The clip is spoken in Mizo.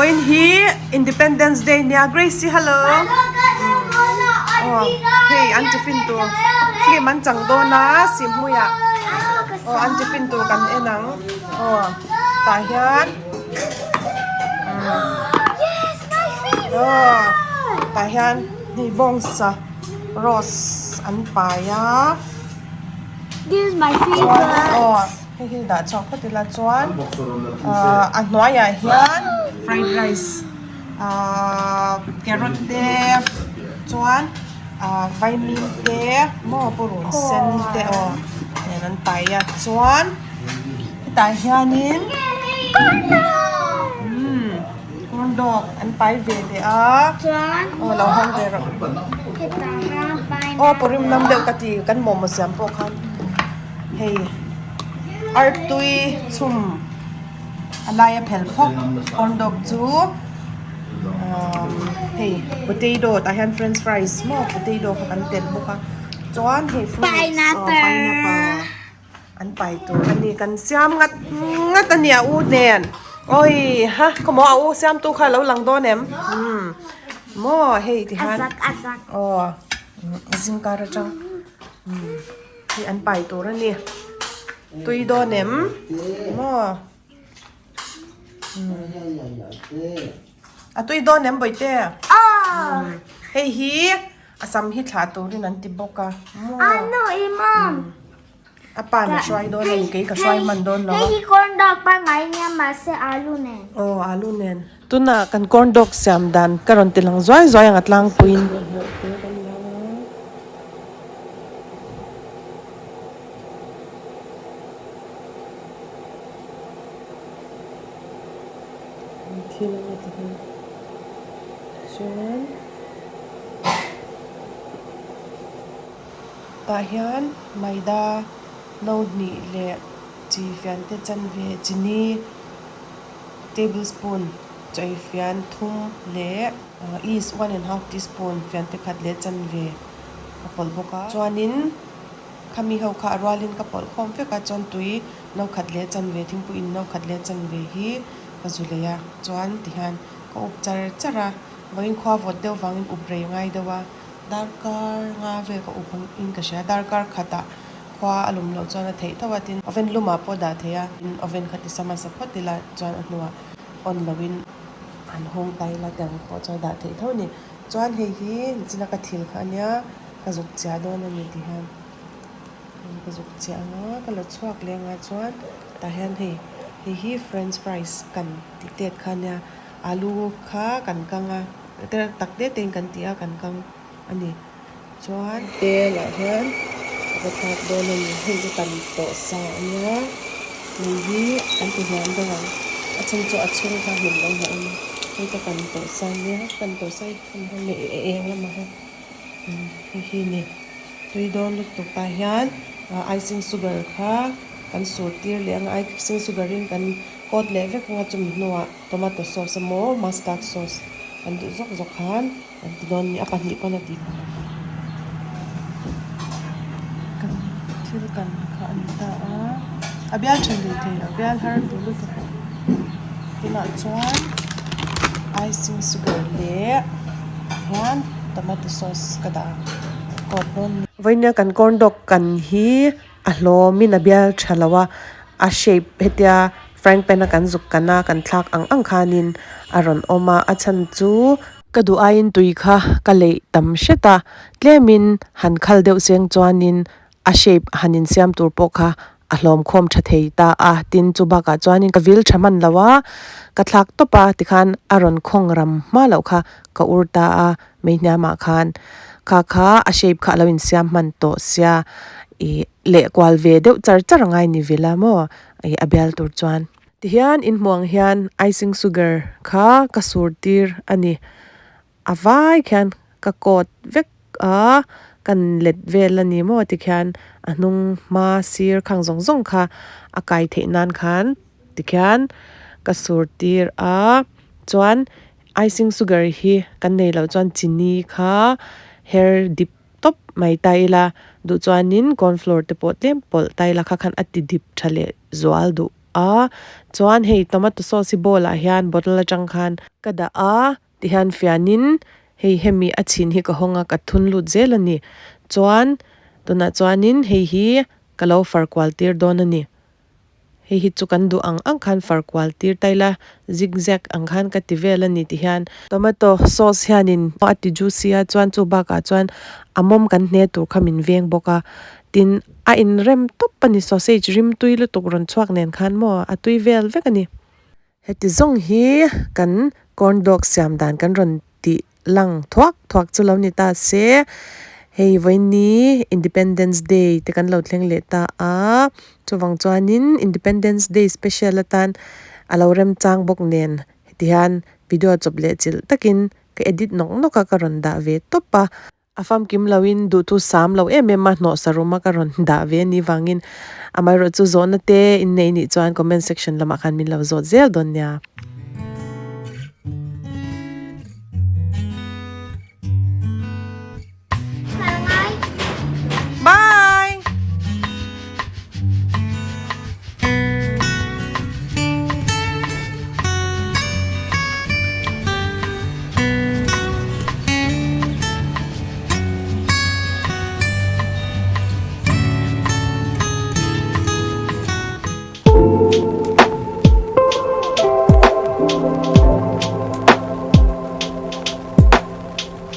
Vawiin hi Independence Day nia Grace-i hello aw hei an tiffin tur film an chang dawn a Sihhmuiah aw an tiffin tur kan en ang aw tah hian aw tah hian hei bawngsa rose an pai a chuan aw. Hei hi dah chhuak phawt ila chuan ahh a hnuaiah hian fried rice ahh carrot te chuan ahh vaimim te maw purun sen te aw nen an pai a chuan hetah hianin umm corn dog an pai ve leh a aw lo hawng ve rawh aw pawrim lam deuh ka ti kan momo siam pawh khan. Hei artui chhum a laia phel phawk corn dog chu umm hei potato tah hian french fries maw potato kha kan telh bawk a chuan hei fruits aw pineapple an pai tur a ni kan siam ngat ngat a ni a u nen awi ha khawmaw a u siamtu kha a lo lang dawn em umm maw hei tihian aw zingkar atang. Hei an pai tur a ni tui dawn em maw a tui dawn em bawihte hei hi a sam hi thlah turin an ti bawk a maw a pa in a hruai dawn a ni kei ka hruai hman dawn lo a aw alu nen tunah kan corn dog siam dan ka rawn ti lang zuai zuai ang a tlangpuiin. Thil anga ti hian chuan tah hian maida no hnih leh chi fian te chanve chini tablespoon chawi fian thum leh yeast one and half teaspoon fian te khat leh chanve. ka pawlh bawk a chuanin khami ho kha a rualin ka pawlh khawm vek a chuan tui no khat leh chanve thingpui in no khat leh chanve hi ka zu lei a chuan tihian ka up char char a vawiin khua vawt deuh vangin up rei ngai deuh a darkar nga vel ka up ang in ka hria darkar khatah khua a lum loh chuan a theih tho a tin oven lumah pawh dah thei a tin oven kha ti sa hmasa phawt ila chuan a hnuah on loin an hung ta ila tiang pawh chuan dah theih tho a ni. Chuan hei hi nichina ka thil kha ania ka zuk chiah dawn a ni ti hian ka zuk chiah ang a ka la chhuak leh anga chuan tah hian hei hei hi french fries kan tih tet kha ania alu kha kan kang a tak te te in kan ti a kan kang a ni chuan tel ah hian ka va thlak dawn a ni hei chu kan tawh sa ania lei hi an ti hniam deuh ang a chhan chu a chhung kha hmun lo hlauh a ni hei ka kan tawh sa ania kan tawh sa hi kham hian leh e eng lamah hian hei hi ni tui dawn lutuk tah hian icing sugar kha kan sur tir leh anga icing sugar in kan coat leh vek anga chumi hnuah tomato sauce emaw mustard sauce kan duh zawk zawk khan. An ti dawn ni a pahnih pawn a ti kan thil kan kha a ni ta a a bial tha lui thei lo bial har tur lutuk tunah chuan icing sugar leh hian tomato sauce ka dah kawt dawn ni. Vawinia kan corn dog kan hi a hlawmin a bial tha lo a a shape hetia frying pan a kan zuk kan a kan thlak ang ang khanin a rawn awm a a chhan chu. Ka duh aiin tui kha ka leih tam hret a, tlemin han khal deuh cheng chuanin a shape han insiam tur pawh kha a hlawm khawm tha thei ta a, tin chu bakah chuanin ka vil tha hman lo a, ka thlak tawp a tikhan a rawn khawng ram hma loh kha ka ur ta a, mei hniamah khan kha kha a shape kha a lo insiam hman tawh sia ih leh kual ve deuh char char a ngai ni vil a maw ih a bial tur chuan. Tihian inhmuh ang hian icing sugar kha ka sur tir a ni. A vai khian ka coat vek a, kan let vel a ni maw tikhian a hnung hma sir khang zawng zawng kha a kai theih nan khan tikhian ka sur tir a. Chuan icing sugar hi kan nei loh chuan chini kha her dip tawp mai ta ila duh chuanin corn flour te pawh tlem pawlh ta ila kha khan a ti dip tha leh zual duh. a, chuan hei tomato sauce hi bowl ah hian bottle atang khan ka dah a tihian fianin hei hemi a chhin hi ka hawng a ka thun lut zel a ni chuan tunah chuanin hei hi ka lo far kual tir dawn a ni. Hei hi chu kan duh ang ang khan far kual tir ta ila, zig zag ang khan ka ti vel a ni ti hian tomato sauce hianin a ti juicy a chuan chu bakah chuan a mawm kan hne tur kha min veng bawk a, tin a inrem tawp a ni sausage rimtui lutuk rawn chhuak nen khan maw a tui vel vek a ni. Heti zawng hi kan corn dog siam dan kan rawn tih lang thuak thuak chu lo ni ta se, hei vawiini Independence Day te kan lo thleng leh ta a, chuvang chuanin Independence Day special atan a lo remchang bawk nen heti hian video chawp leh chilh takin ka edit nawk nawk a ka rawn dah ve tawp a. A famkim loin duhtu sam lo em em a hnawh saruma ka rawn dah ve ni vangin amaherawhchu zawhna te in nei nih chuan comment section lamah khan min lo zawt zel dawn nia.